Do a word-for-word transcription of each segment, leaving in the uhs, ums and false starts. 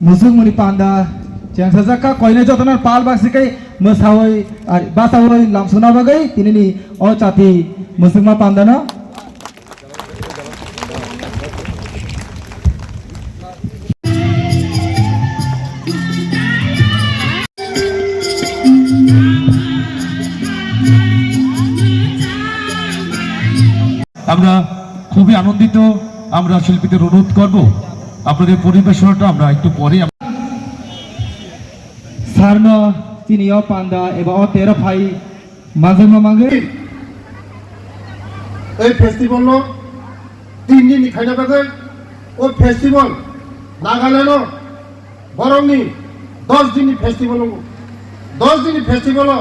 Musuk muni panda chengsajakha koinai jotono pal baksikai mwsawi ar basawi lamsuna bagwi tinini o chati musukma pandano. আমরা খুবই আনন্দিত। আমরা শিল্পীদের অনুরোধ করব আপনাদের পরিবেশনাটা আমরা একটু পরে আমরা Sarno chini o panda eba o tero phai manjakma mangwi. Ei festival no tin din ni khaina bagwi o festival Nagaland o borokni dos din ni festival o dos din ni festival o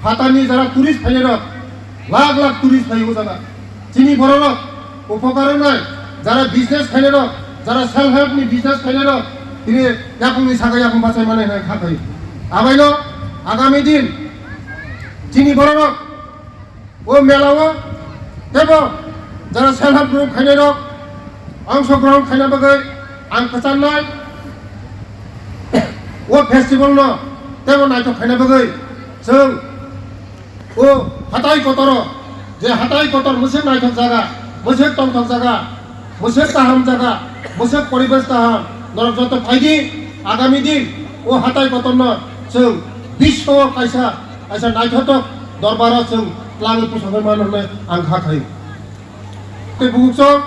phatarni jara tourist phainai rok lakh lakh tourist phai o jaga. Chini bororok upokar wngnai, jara business khainai rok, jara self help ni business khainai rok, tini yakungni saka yakung bachai mani hwnwi kha khai. Abaino agami din chini bororok o mela o tebo jara self help group khainai rok ongsogrohon khaina bagwi ang kwcharnai. O festival no tebo naithok khaina bagwi chwng O hatai kotoro, je hatai kotor mwswk naithok jaga, mwswk tongthok jaga, mwswk kaham jaga, mwswk poribesh kaham, norok joto phaidi, agami din o hatai kotorno chwng biswo kaisa, kaisa naithotok dorbaro chwng twlangwi pusogwi mano hwnwi ang kha khaio. Tei bukuksong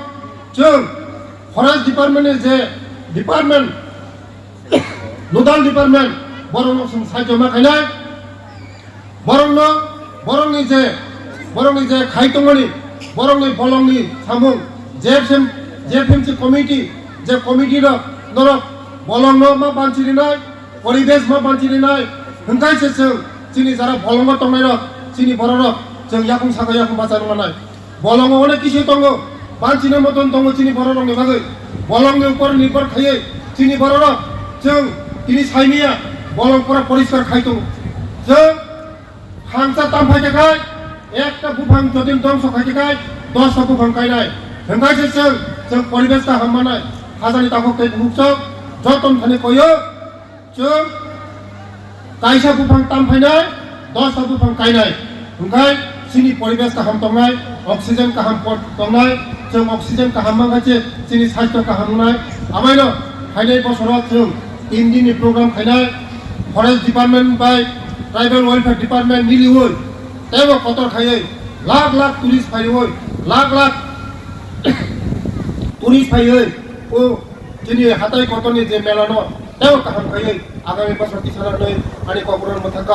chwng forest department ni je department, nodal department, borokno chwng sahajyo ma khainai. Borokno, borokni je, borokni je khai tongmani, borokni bolongni samung, J F M, J F M C committee, je committee rok norok bolongno ma banchi rinai, poribesh ma banchi rinai, hwnkhai se chwng chini jara bolongo tongnai rok, chini borok rok chwng yakung saka yakung bachai rw manai. Bolongo onek kisi tongo, banchina moton tongo chini bororokni bagwi. Bolongni upor nirbhor khaiwi chini bororok chwng tini saimanya bolong pura poriskar khai tongo. Chwng khangsa tam phai khe khai, ekta buphang jodi dongso khai khe khai, dosta buphang kainai. Hwnkhai se chwng, chwng poribesh kaham manai. Hajani takhuk tei bukhuk chwng joto thani koyo. Chwng kaisa buphang tam phainai, dosta buphang kainai. Hwnkhai chini poribesh kaham tongnai, oxygen kaham pot tongnai, chwng oxygen kaham mankha se chini sastho kaham wngnai. Amaino phainai bosoro chwng tin din ni program khainai, forest department bai tribal welfare department miliwi teibo kotor khaiwi lakh lakh tourist phaiwi lakh lakh tourist phaiwi o chini hatai kotorni je mela no teibo kaham khaiwi agami bosor tisana hwnwi ani kokborok mwthangkha.